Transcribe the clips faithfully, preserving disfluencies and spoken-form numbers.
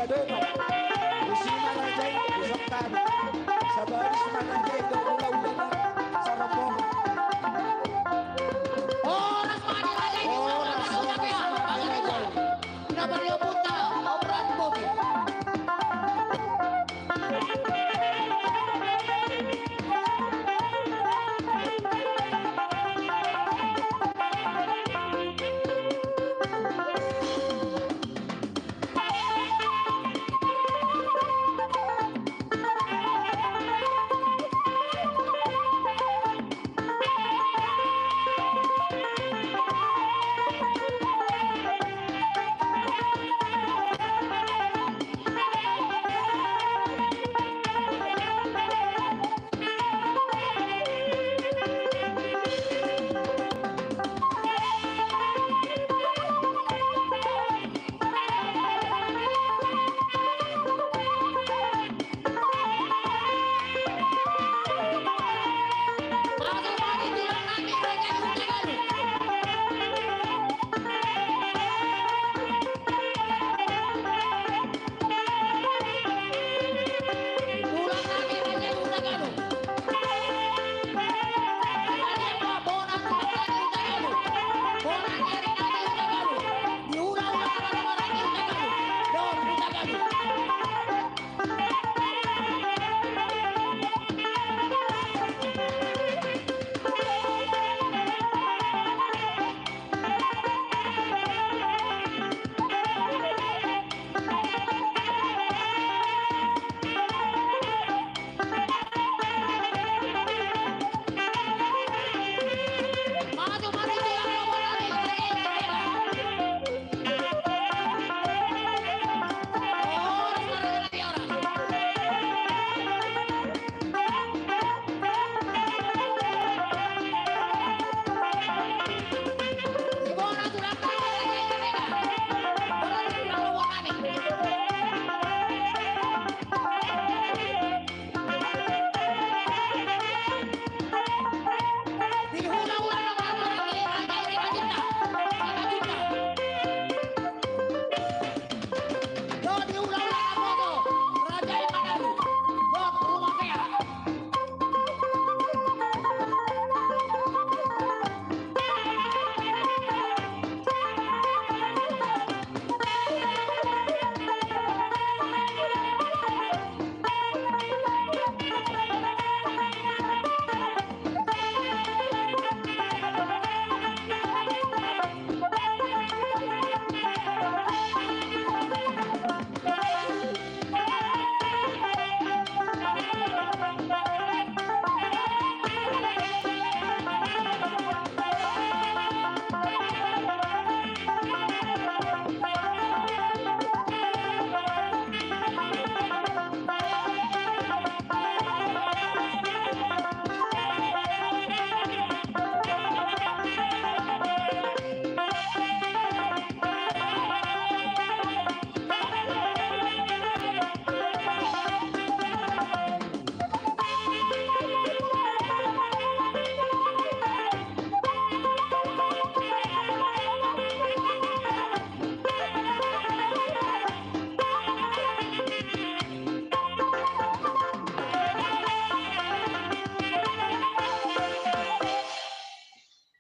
Aduh, Pak. Usi ma raja i, usok tadi. Sabar, usi ma raja i, udah pulau, udah, Pak. Sarapong. Horas ma di raja i, horas, horas ma di raja i. Kenapa dia buta? Obrat bobi.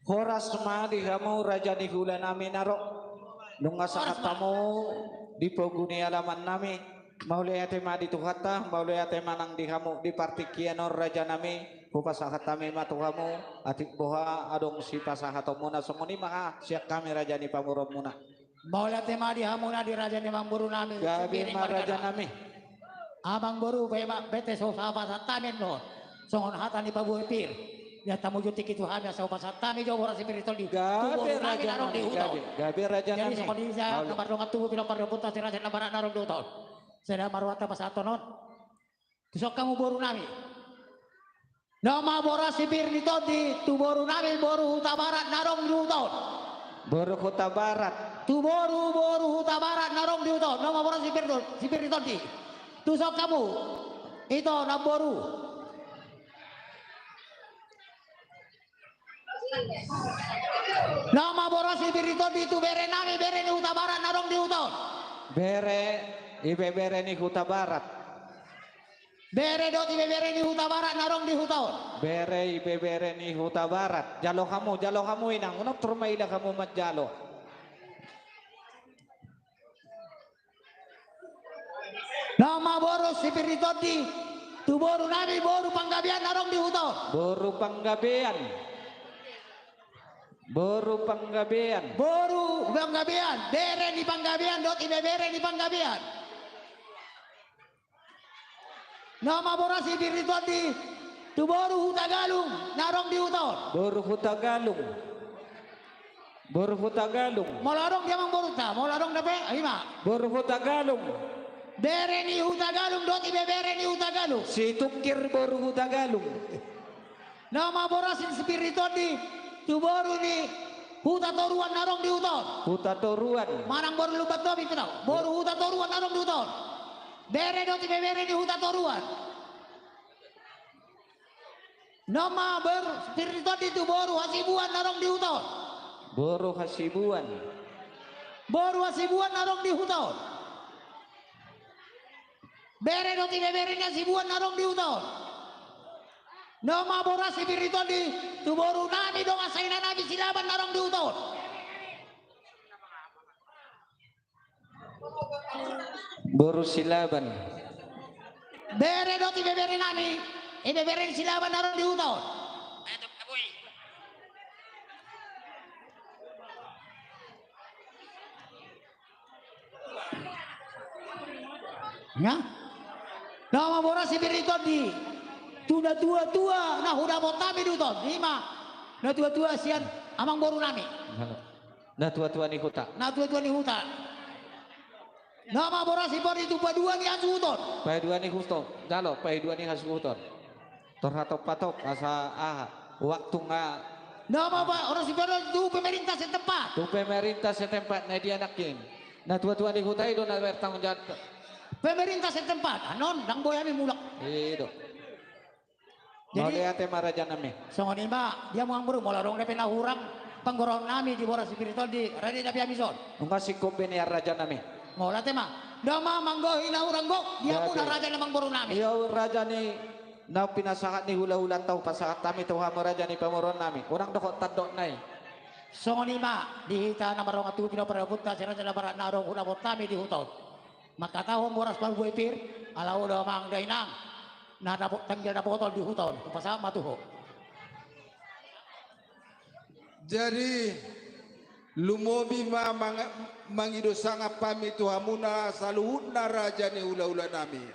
Horas ma di hamu raja ni hula nami na ro. Nunga sahat hamu di pogu ni alaman nami. Mauliate ma di Tuhanta, mauliate ma nang di hamu di partingkian on raja nami. Hupasahat hami ma tu hamu, atik boha adong sipasahatonmuna, songon i ma ha sian hami raja ni pamoruonmuna. Mauliate ma di hamuna di raja ni amangboru nami. Gabe ma raja nami. Amangboru, pe ma bete so hupasahat hami annon. Songon hata ni paboa pir. Ia tamuju tingki tu hami asa hupasahat hami jo boras ni pir ni tondi. Gabe raja nami. Gabe raja nami. Jadi songon i sa na mardongan tubu, pinompar ni ompunta si raja na barat na ro di huta on. Sada ma rohanta pasahathon on. Tu son hamu boru nami. Nunga boras ni pir ni tondi tu boru nami boru Hutabarat na adong di huta on. Boru Hutabarat. Tu boru, boru Hutabarat na adong di huta on. Nunga boras ni pir ni tondi. Tu son hamu. Ito namboru. Nunga boras ni pir ni tondi tu bere nami, bere ni Hutabarat na adong di huta on. Bere. Ibebere ni Hutabarat. Bere dohot ibebere ni Hutabarat na adong di huta on. Bere ibebere ni Hutabarat. Jalo hamu, jalo hamu inang. Unang tor maila hamu manjalo. Nama boru si Pir ni Tondi. Tu boru nami boru Panggabean na adong di huta on. Boru Panggabean. Boru Panggabean. Boru Panggabean. Bere ni Panggabean dohot ibebere ni Panggabean. Nama boru si Pir ni Tondi. Tu boru Hutagalung na adong di huta on. Boru Hutagalung. Boru Hutagalung. Molo adong dia amang borunta, molo adong dope, ima. Boru Hutagalung. Bere ni Hutagalung dohot ibebere ni Hutagalung. Situngkir boru Hutagalung. Nama boru si Pir ni Tondi. Tu boru ni Hutatoruan na adong di huta on. Hutatoruan. Manang boru Lumbantobi pe tau. Boru Hutatoruan na adong di huta on. Bere dohot ibebere ni Hutatoruan. Nama boru si Pir ni Tondi tu boru Hasibuan na adong di huta on. Boru Hasibuan. Boru Hasibuan na adong di huta on. Bere dohot ibebere ni Hasibuan na adong di huta on. Nama boru si Pir ni Tondi tu boru nami dongan sahina nami Silaban na adong di huta on. Boru Silaban. Bere dohot ibebere nami, ibebere ni Silaban na adong di huta on. Nga? Nama boru si Pir ni Tondi. Tu natua-tua na hudapot hami di huta on. Ima. Natua-tua sian amang boru nami. Natuatua ni huta. Natuatua ni huta. Nama boru si Pir ni Tondi tu paidua ni hasuhuton. Paidua ni hasuhuton. Jalo, paidua ni hasuhuton. Tor hatopatop asa aha. Waktu nga. Nama boru si Pir ni Tondi tu pemerintah setempat. Tu pemerintah setempat na dia nangkin. Natuatua ni huta i do na bertanggung jawab. Pemerintah setempat. Annon, ndang boi hami mulak. I do. Jadi, mauliate ma raja nami. Songon i ma, dia amang boru, molo adong dope na hurang panggoraon nami di boru si Pir ni Tondi, rade dope hami son. Nunga singkop be nian raja nami. Mauliate ma. Ndang ma manggohi na hurang gok, dia amang boru nami. Ia raja ni na pinasahat ni hulahulanta hupasahat hami tu hamu raja ni pamoruon nami. Unang dohot tandok nai. Songon i ma, di hita na mardongan tubu pinompar ni ompunta si Raja Hutabarat na adong hudapot hami di huta on. Mangkatahon boras parbue pir, ala olo amang dainang. Na dapot tanggal dapoton di huta on, hupasahat ma tu ho. Jadi, lumobi ma mang-, mangido sangap hami tu hamuna saluhutna raja ni hulahula nami.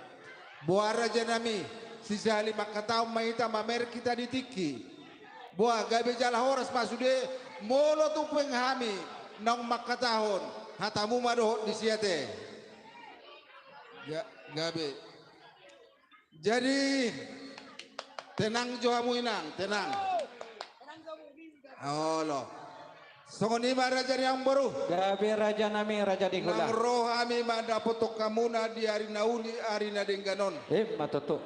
Boha raja nami, sisahali mangkatahon ma hita mamereng hita di tingki. Boha gabe jala horas ma sude, molo tung pe hami naung mangkatahon, hatamu ma dohot disi ate. Ga-, gabe. Jadi, tenang jo hamu inang, tenang. Olo. Songon i ma raja ni amang boru. Gabe raja nami, raja ni hula. Nang ro hami mandapothon hamuna di ari na uli, ari na denggan on. Ima tutu.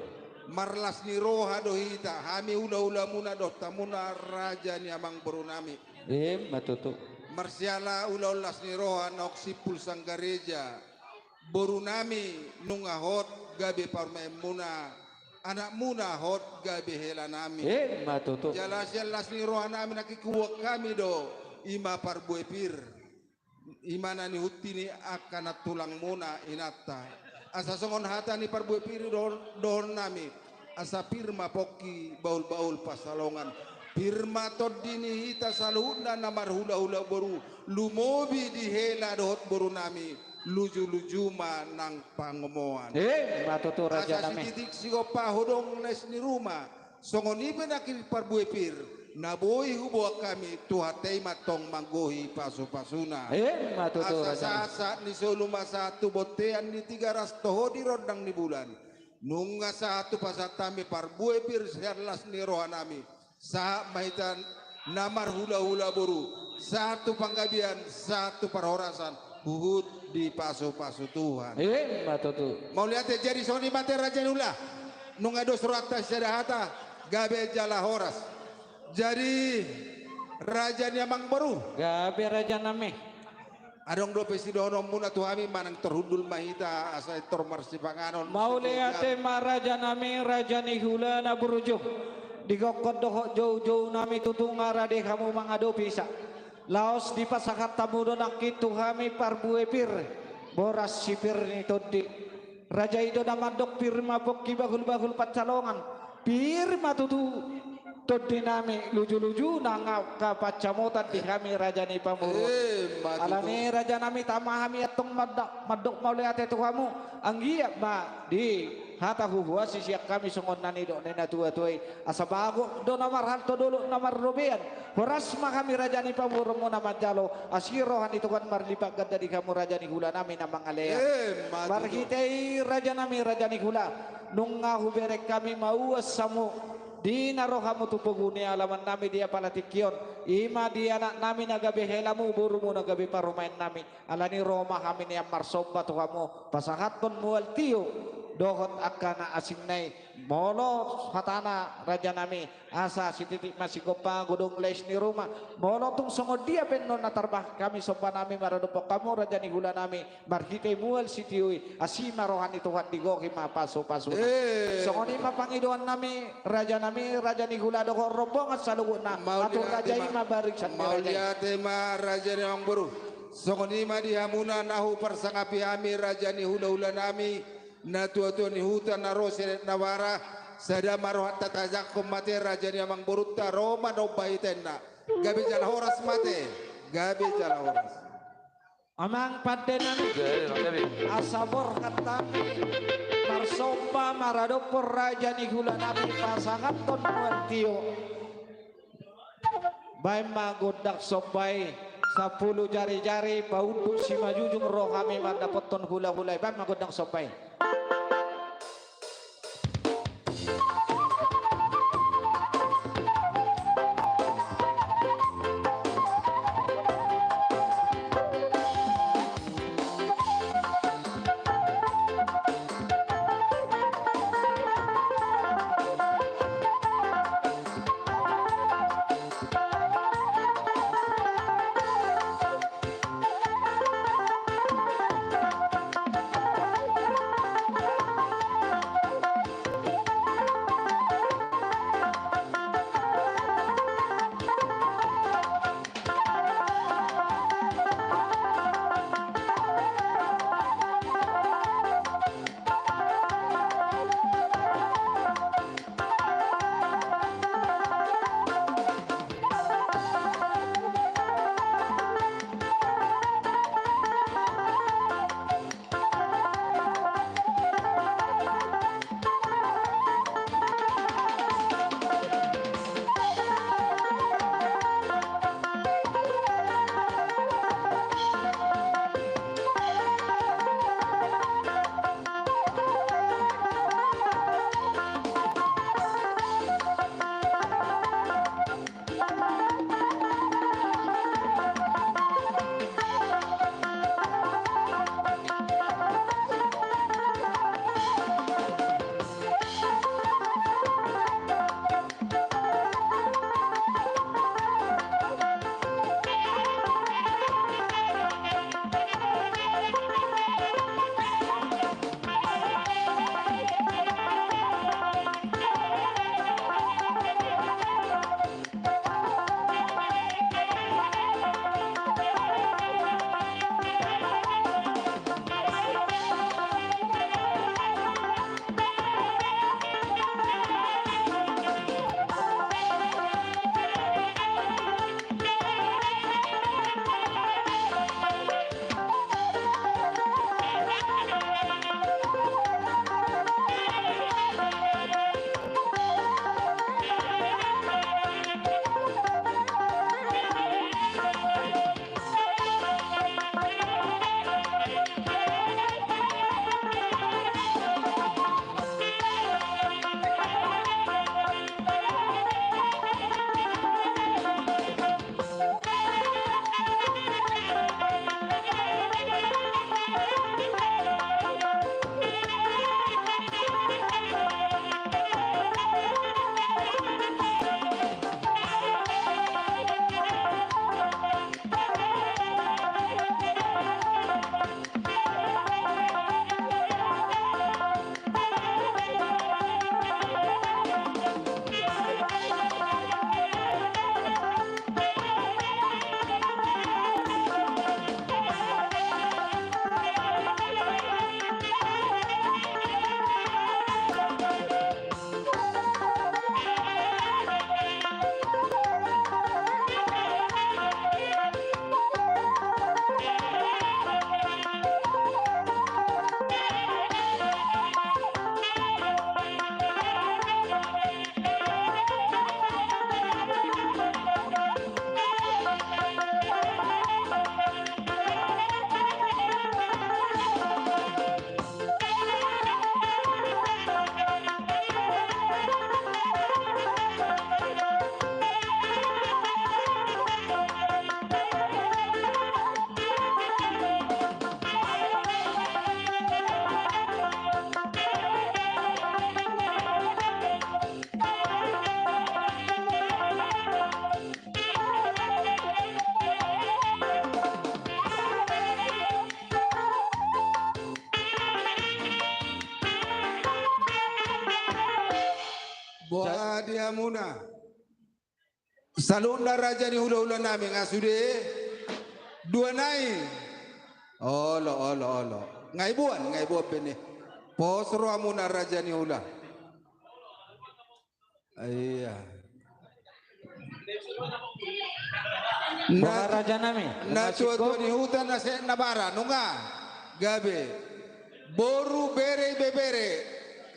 Marlas ni roha do hita, hami hulahulamuna dohot hamuna raja ni amang boru nami. Ima tutu. Marsiala ulaon las ni roha naung simpul sanggareja. Boru nami nunga hot gabe parumaenmuna, anakmuna hot gabe hela nami. Ima tutu. Jala sian las ni roha nami nangkin huboan hami do, ima parbue pir. Ima na nihunti ni angka nantulangmuna inanta. Asa songon hata ni parbue pir dohon, dohonon nami. Asa pir ma pongki bahulbahul pansalongan. Pir ma tondi ni hita saluhutna na marhulahula boru. Lumobi di hela dohot boru nami. Lujuluju ma nang pangomoan. Ima tutu raja nami. Asa sititik sigompa hodong les ni ruma. Songon i pe nangkin parbue pir. Na boi huboan hami Tuhanta i ma tong manggohi pasupasuna. Ima tutu raja nami. Asa sahatsahat ni solu ma sahat tu bontean ni Tigaras toho di rondang ni bulan. Nunga sahat hupasahat hami parbue pir sian las ni roha nami. Sahat ma hita na marhulahula boru. Sahat tu panggabean, sahat tu parhorasan. Huhut dipasupasu Tuhan. Ima tutu. Mauliate, jadi songon i ma ate raja ni hula. Nunga dos rohanta sada hata, gabe jala horas. Jadi raja ni amang boru. Gabe raja nami. Adong dope sidohononmuna tu hami manang torhundul ma hita asa tor marsipanganon. Mauliate ma raja nami, raja ni hula na burju. Di gokhon dohot joujou nami tutu nga rade hamu mangadopi sa. Laos dipasahat hamu do nangkin tu hami parbue pir, boras si pir ni tondi. Raja i do na mandok pir ma pongki bahulbahul pansalongan. Pir ma tutu tondi nami lujuluju na nga angka pansamotan di hami raja ni pamoruon. Eh, ma tutu. Alani raja nami tama hami antong manda-, mandok mauliate tu hamu. Anggiat ma di hata huhuasi sian hami songon na nidok ni natuatua i. Asa bagot do na marhalto dolok na marrobean. Horas ma hami raja ni pamoruonmuna manjalo, asi roha ni Tuhan marlipat ganda di hamu raja ni hula nami na mangalean. Eh, ma tutu. Marhite i raja nami raja ni hula, nunga hubereng hami mauas hamu di na ro hamu tu pogu ni alaman nami di apala tingki on, i ma di anak nami na gabe helamu, borumu na gabe parumaen nami. Alani ro ma hami nian marsomba tu hamu, pasahathon mual tio dohot angka na asingna i. Molo hatana raja nami, asa sititik ma sigompa godang lais ni ruma. Molo tung songon dia pe annon na tarbahen hami somba nami maradophon hamu raja ni hula nami, marhite mual sitio i, asi ma roha ni Tuhan, digohi ma pasupasuna. Eh. Songon i ma pangidoan nami raja nami, raja ni hula dohot rombongan saluhutna. Mauliate ma. Atur raja i ma barisan ni raja i. Mauliate ma raja ni amangboru. Songon i ma di hamuna na huparsangapi hami raja ni hulahula nami, natuatua ni huta na ro sian adat na bara, sada ma rohanta tajangkon mate raja ni amangborunta, ro ma nomba hita inna. Gabe jala horas mate, gabe jala horas. Amang pande nami, asa borhat hami marsomba maradophon raja ni hula nami, pasahathon mual tio. Baen ma gondang somba i, sampulu jarijari, paunduk simanjujung ro hami mandapothon hulahula i. Baen ma gondang somba i. Boha di hamuna saluhutna raja ni hulahulanami, nga sude dua nai? Olo, olo, olo. Nga iboan, nga iboan be ni. Pos rohamuna raja ni hula. Ia. Boha na, rajanami? Na tuatua ni huta na sek na bara, nunga gabe. Boru, bere, ibebere,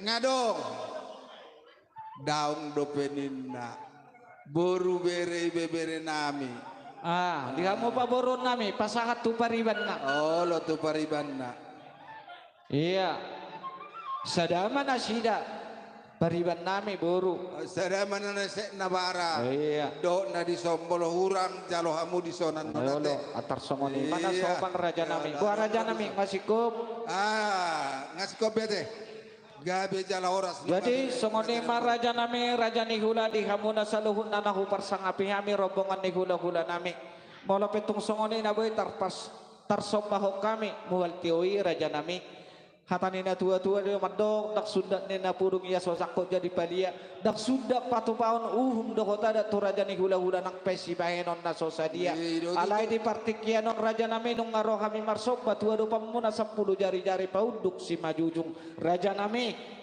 nga dong? Daong dope ninna. Boru, bere, ibeberenami. Ah, di hamu paboruonnami, pasahat tu paribanna. Olo, tu paribanna. Ia. Sada ma nasida, paribannami boru. Sada ma na sek na bara. Ia. Dohot na dison, molo hurang jalo hamu dison annon ate. Olo, antar songon i ma na sopan rajanami. Boha rajanami, nga singkop? Ah, nga singkop be ate. Gabe jala horas. Jadi songon i ma rajanami, raja ni hula, di hamuna saluhutna na huparsangapi hami rombongan ni hulahulanami. Molo pe tung songon i na boi tarpas tarsombahon hami, mual tio i rajanami. Hata ni na tuatua do mandok, ndang sundat ni na pudung ia so sangkot jadi palia, ndang sundat patupaon uhum dohot adat tu raja ni hulahula nang pe sibahenon na so sadia. Alai di partingkian on rajanami, nunga ro hami marsomba tu adopanmuna sampulu jarijari paunduk simanjujung rajanami.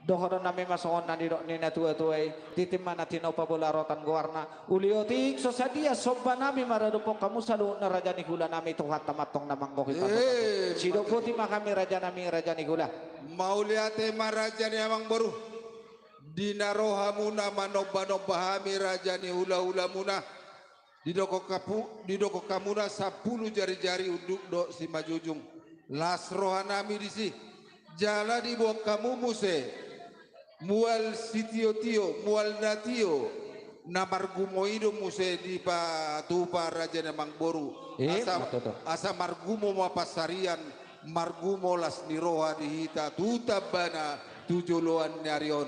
Dohononnami ma songon na nidok ni na tuatua i, titi ma na tinopa bola rotan goarna. Uli otik so sadia sombanami maradophon hamu saluhutna raja ni hulanami, Tuhanta ma antong na manggohi. Sidok boti ma hami rajanami, raja ni hula. Mauliate ma raja ni amangboru. Di na ro hamuna manombanomba hami raja ni hulahulamuna. Didok hamu, didok hamuna sampulu jarijari unduk dohot simanjujung. Las rohanami disi. Jala diboan hamu muse mual sitiotio, mual na tio, na margumo i do muse dipatupa raja ni amangboru. Asa, asa margumo ma pansarian, margumo las ni roha di hita tu tambana tu joloan ni ari on.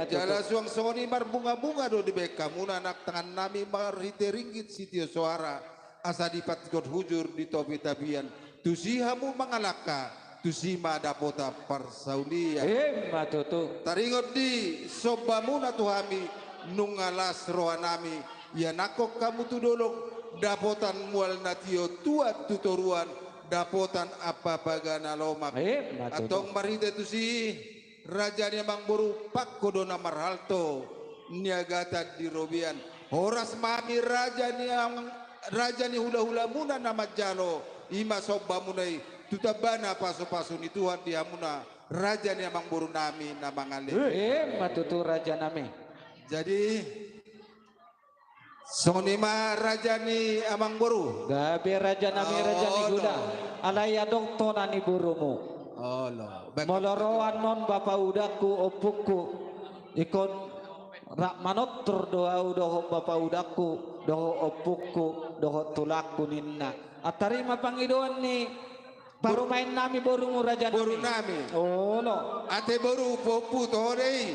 Jala suang songon i marbungabunga do dibaen hamuna nang tangannami marhite ringgit sitio soara, asa dipatikon hujur di topitapian. Tusi hamu mangalangka, tusi ma dapotan parsaulian. Ima tutu. Taringot di sombamuna tu hami, nunga las rohanami, ianakhon hamu tu dolok, dapotan mual na tio tuat tu toruan, dapotan ampapaga na lomak. Ima tutu. Antong marhite tusi, raja ni amangboru, pangko do na marhalto, niagatan di robean. Horas ma hami raja ni amang, raja ni hulahulamuna na manjalo, ima sombamuna i, tu tambana pasupasu ni Tuhan di hamuna, raja ni amangborunami na mangalean. Ima tutu rajanami. Jadi, songon i ma raja ni amangboru. Gabe rajanami, raja ni hula. Alai adong tona ni borumu. Olo. Molo ro annon bapa udangku, ompungku, ingkon rap manortor do au dohot bapa udangku, dohot ompungku, dohot tulangku ninna. Antar i ma pangidoan ni parumaennami borumu rajanami. Borunami. Olo. Ate boru, pahompu toho do i.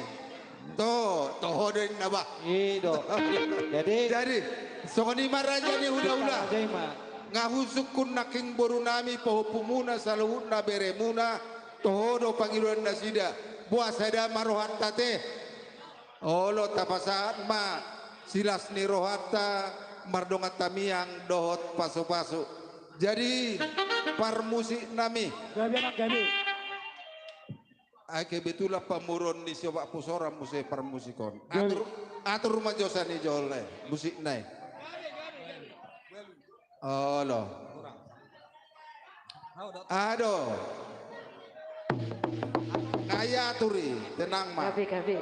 Toho, toho do i na bah. I do. Jadi, jadi songon i ma raja ni hulahula. Raja i ma. Nga husungkun nangkin borunami, pahompumuna, saluhutna beremuna, toho do pangidoan nasida. Boasa da ma rohanta ate. Olo, tapasahat ma silas ni rohanta mardongan tangiang dohot pasupasu. Jadi parmusiknami. Gabe nang gabe. Ai kebetulan pamoruon ni si Opak Pusoran muse parmusik on. Gabe. Atur, atur ma jo sian i jolo musikna i. Olo. Ado. Nga i atur i, tenang ma. Gabe, gabe.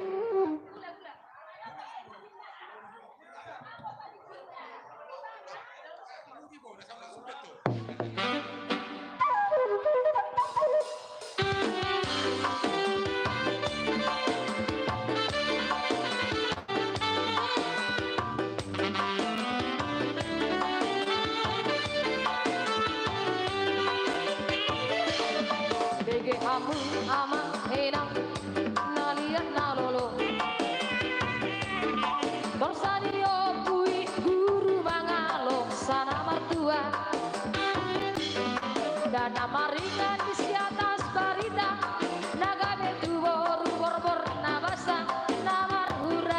Bege hamu amang inang na liat na lolo. Borsa ni ompu i guru mangalo, sana martua. Dana maringan di si atas barita, na gabe tu boru borbor na basa, na marhur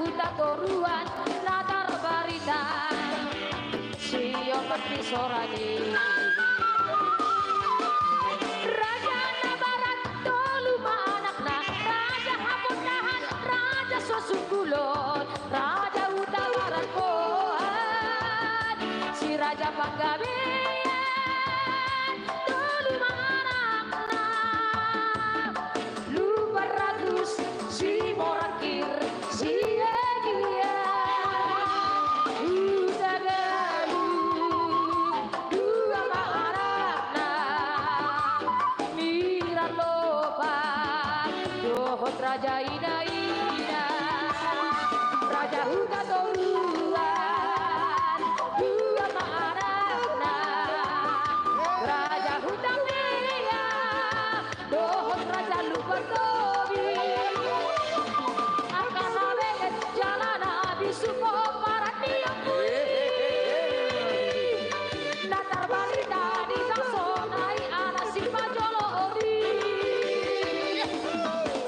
Huta toruan na tarbarita, siopat di sorani. Raja Nabarat tolu ma anakna, Raja Hamondahan, Raja Sosungkulon, Raja Hutabarat Boan, si Raja Panggabean tolu ma anakna. Lumban Ratus, Simorangkir, Siegia, Hutagalung, dua ma anakna, Miran Lopa dohot Raja Inaina. Raja Huta Toruan, dua ma anakna, Raja Hutambea dohot Raja Lumban Tobing. Angka na bege jala na bisuk pomparan ni ompu i, na tarbarita di bangso na i anak sipajolo on i.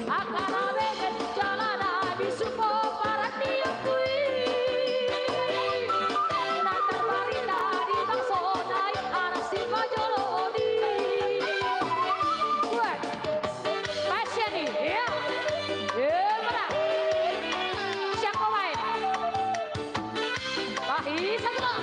Angka na bege jala na bisuk pomparan ni ompu i, na tarbarita di bangso na i anak sipajolo on i. Buat. Pasian i, iya. Iya, mana? Siap pemain. Wah, bisa tuh.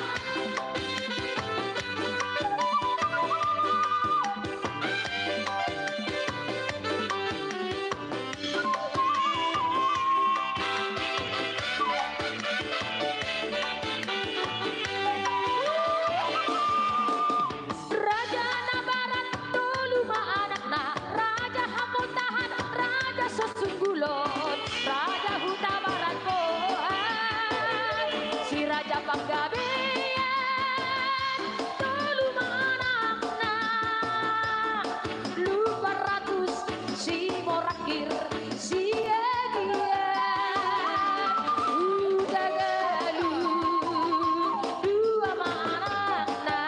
Raja Nabarat tolu ma anakna, Raja Hamondahan, Raja Sosungkulon, Raja Hutabarat Boan, si Raja Panggabean tolu ma anakna, Lumban Ratus, Simorangkir, Siegia, Hutagalung, dua ma anakna,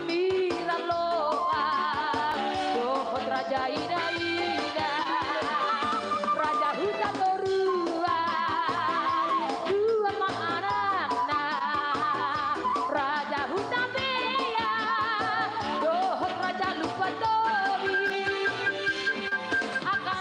Miran Lopa dohot Raja Inaina. Raja Huta Toruan, dua ma anakna, Raja Hutambea dohot Raja Lumban Tobing. Angka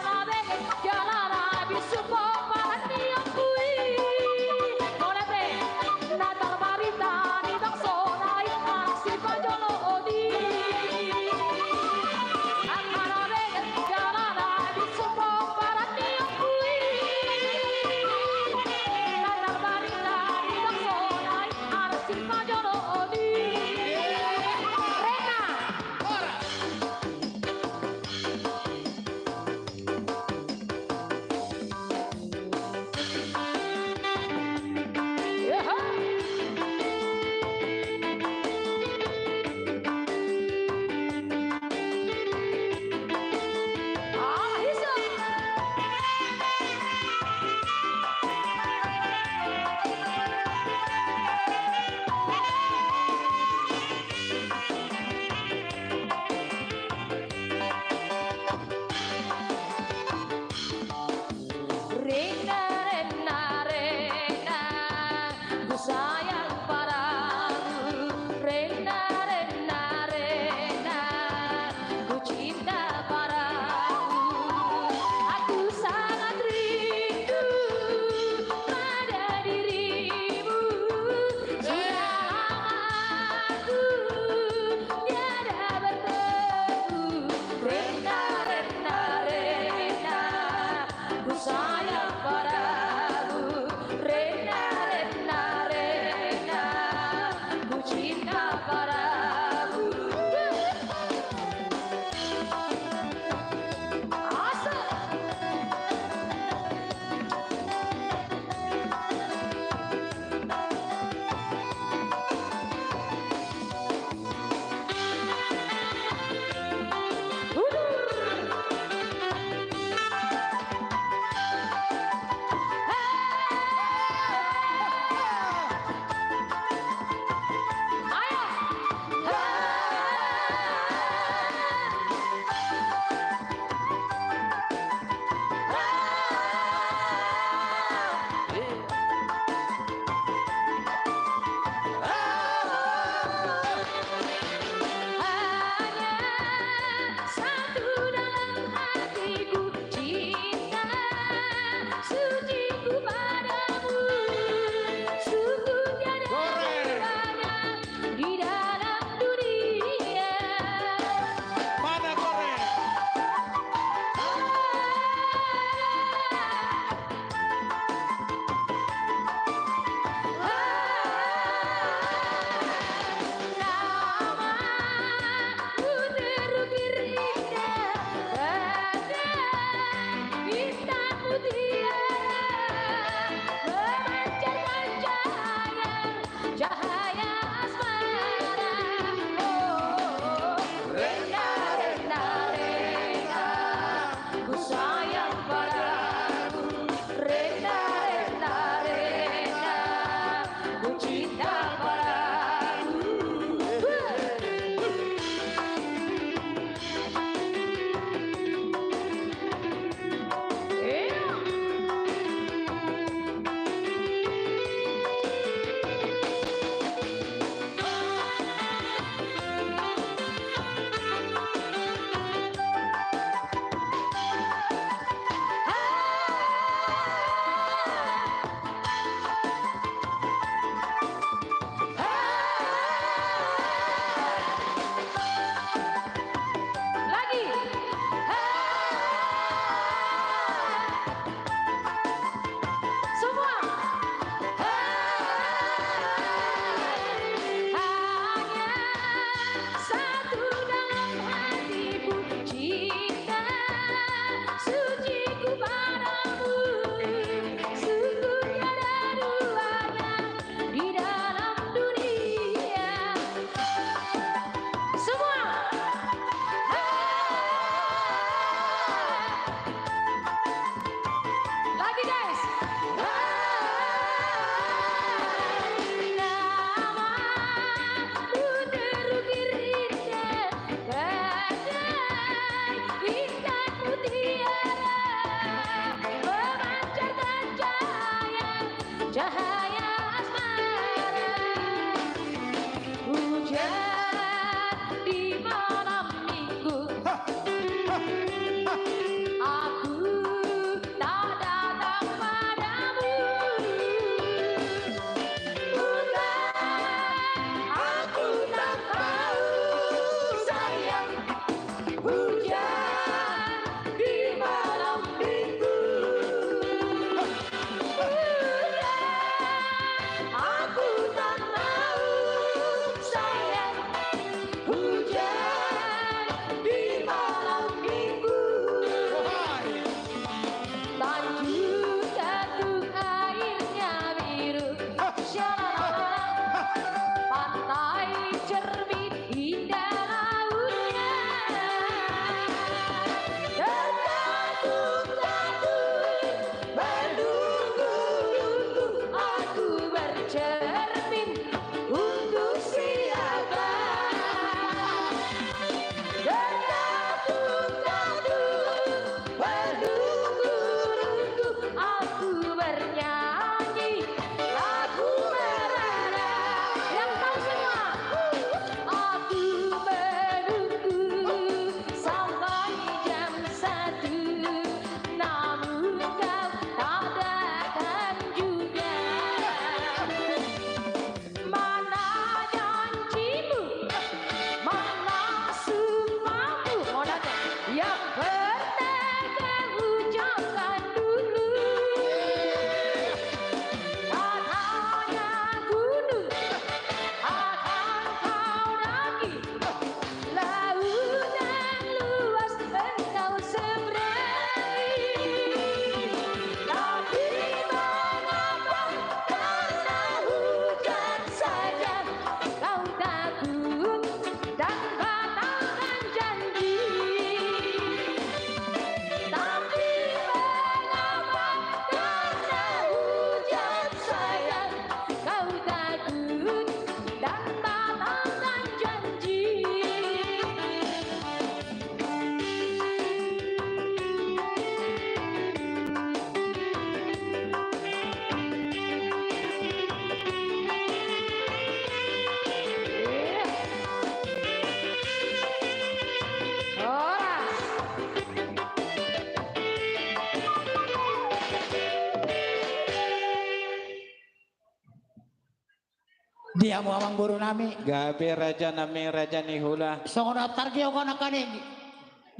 Di hamu amang boru nami. Gabe raja nami, raja ni hula. Songon na targeo kan angka ni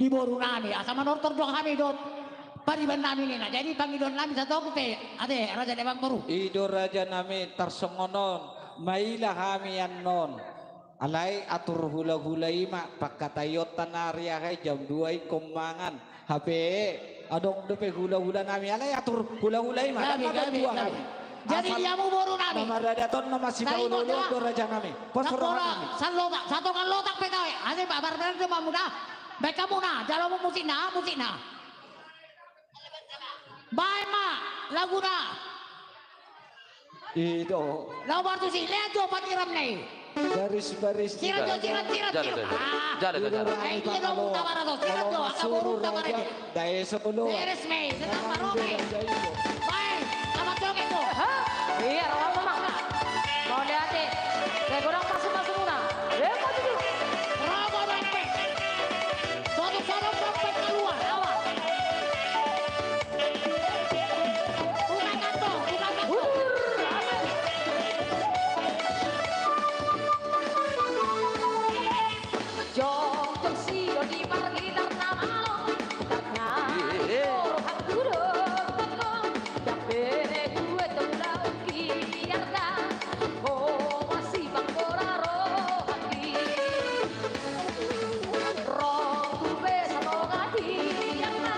di boru nami, asa manortor do hami dohot pariban nami ninna. Jadi pangidoan nami satongkin pe ate raja ni amang boru. I do raja nami, tarsongon on maila hami annon. Alai atur hula-hula i ma pangkataionta na ari aha i jam dua ingkon mangan. Hape adong dope hula-hula nami, alai atur hula-hula i ma. Gabe, gabe, gabe. Jadi di hamu boru nami. Pamaradaton na masipaolo-olo do raja nami. Pos roha nami. Salotak, satongan lotak pe tahe. Ate pamaradaton ma muna. Baen hamu na, jalo hamu musikna, musikna. Baen ma laguna. I do. Laho martusi, lean jo panyiramna i. Baris-baris. Siram jo, siram, siram, siram. Ah. Jala, jala, jala. Eh, dia do boru Tamara do. Siram jo, angka boru Tamara i. Dae solo. Beres ma i, setan maroke. Baen, amat joget do. Hah? Iya, roha ma. Mauliate. Gue godang pasu-pasu muna. Eh, maju dulu. Robo dompet. Sodok-sodok dompet keluar. Awas. Buka kantong, buka kantong. Jongjong sidok di parlitar na malo. Tarna. Iya. Rohangku do tongtong. Dang bere dua tolu laut di arga. Ho masipanggora rohangki. Rongku be satonga tiang na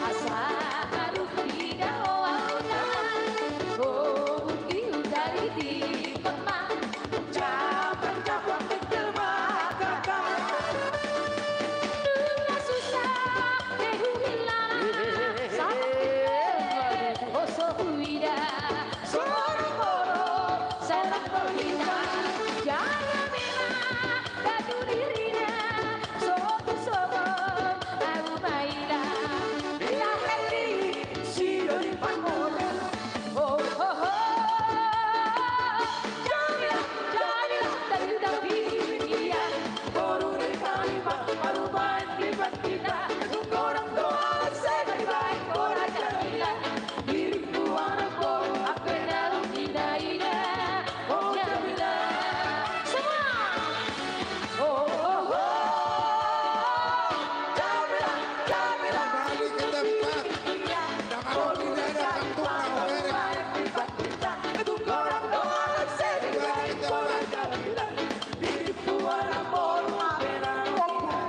asa haduan di daoa udahan. Ho mungkin dari timpang ma. Capang-capang betul ma kaka. Nunga susah pe huhilala. Sahat pe ho so huida. Soro-soro, salah berita, jaya bela, batu dirina, sotu soto, au maila. Bila heli, sidoli pangole. Oh, oh, oh. Jaya, jaya, dari dalam diri dia. Boru ni kami, Pak, baru baik di kita. Orang tua, saya baik, orang jamilah.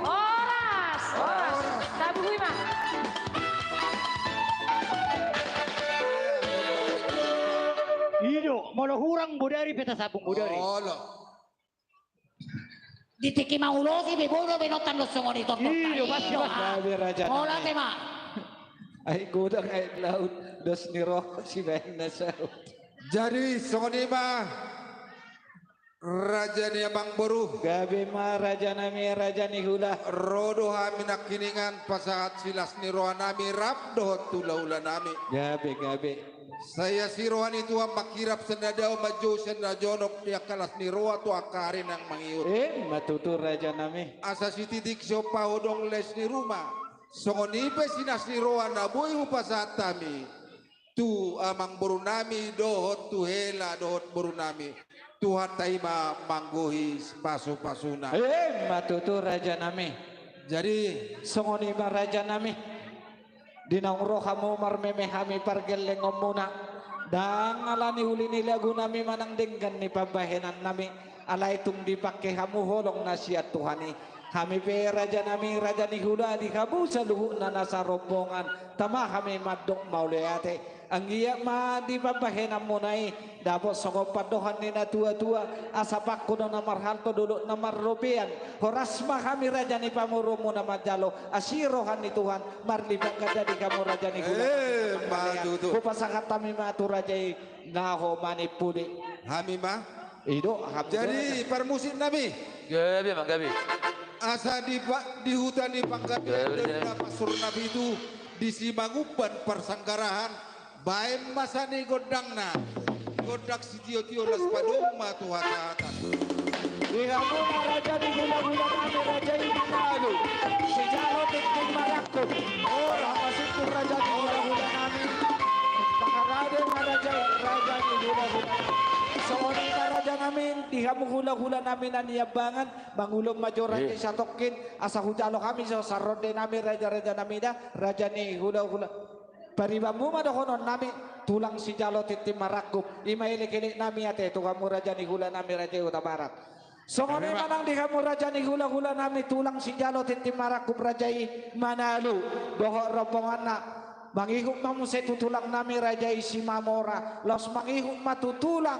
Horas, horas. Tabuhi ma. I do, molo hurang bodari pe tasambung bodari. Olo. Di tingki mangulosi be bodo be nonton dos songon i tonton. I do, pasti, pasti. Mauliate ma. Ai godang aek laut, dos ni roha sibaen na saut. Jadi songon i ma. Raja ni amang boru. Gabe ma raja nami, raja ni hula. Ro do hami nangkiningan pasahat silas ni roha nami rap dohot hula-hula nami. Gabe, gabe. Sai asi roha ni Tuhan manghirap sian na dao, manjou sian na jonok di angka las ni roha tu angka ari naeng mangihut. Emma tutu raja nami. Asa sititik siompa ho adong les ni ruma. Songon i pe silas ni roha na boi hupasahat hami. Tu amang boru nami dohot tu hela dohot boru nami. Tuhanta i ma manggohi pasu-pasuna. Emma tutu raja nami. Jadi songon i ma raja nami. Di naung ro hamu marmeme hami pargellengonmuna. Ndang ala ni uli ni lagu nami manang denggan ni pambahenan nami. Alai tung dipangke hamu holong na sian Tuhan i. Hami pe raja nami, raja ni hula, di hamu saluhutna na sarombongan, tama hami mandok mauliate. Anggiat ma di pambahenanmuna i dapot songon pandohan ni na tua-tua, asa pangku do na marhalto, dolok na marrobean. Horas ma hami raja ni pamoruonmuna manjalo asi roha ni Tuhan, marlipat ganda di hamu raja ni hula. Emma tutu. Hupasahat hami ma tu raja i na homani pudi. Hami ma. I do, hami do. Jadi parmusik nami. Gabe ma, gabe. Asa di pa-, di huta ni Panggabean, gabe, gabe, na pasur na pitu, di Simangumban Parsanggarahan, baen ma sian i gondangna. Gondang sitio-tio, laos padomu ma tu hasahatan. Di hamu na raja ni hula-hula nami, raja i di Nalu. Sijalo tingting marangkup. Ora masuk tu raja ni hula-hula nami. Pangarade ma raja i, raja ni hula-hula nami. Songon i ma raja nami. di hamu hulahula nami na niambangan, mangulon ma jo raja i satongkin, asa hujalo hami jo sarronde nami raja-raja nami da, raja ni hulahula. Paribanmu ma dohonon nami, tulang sijalo tintin marangkup, i ma elek-elek nami ate tu hamu raja ni hula nami raja i Hutabarat. Songon i ma nang di hamu raja ni hulahula nami tulang sijalo tintin marangkup raja i Manalu dohot rombonganna. Mangihut ma muse tu tulang nami raja i Simamora, laos mangihut ma tu tulang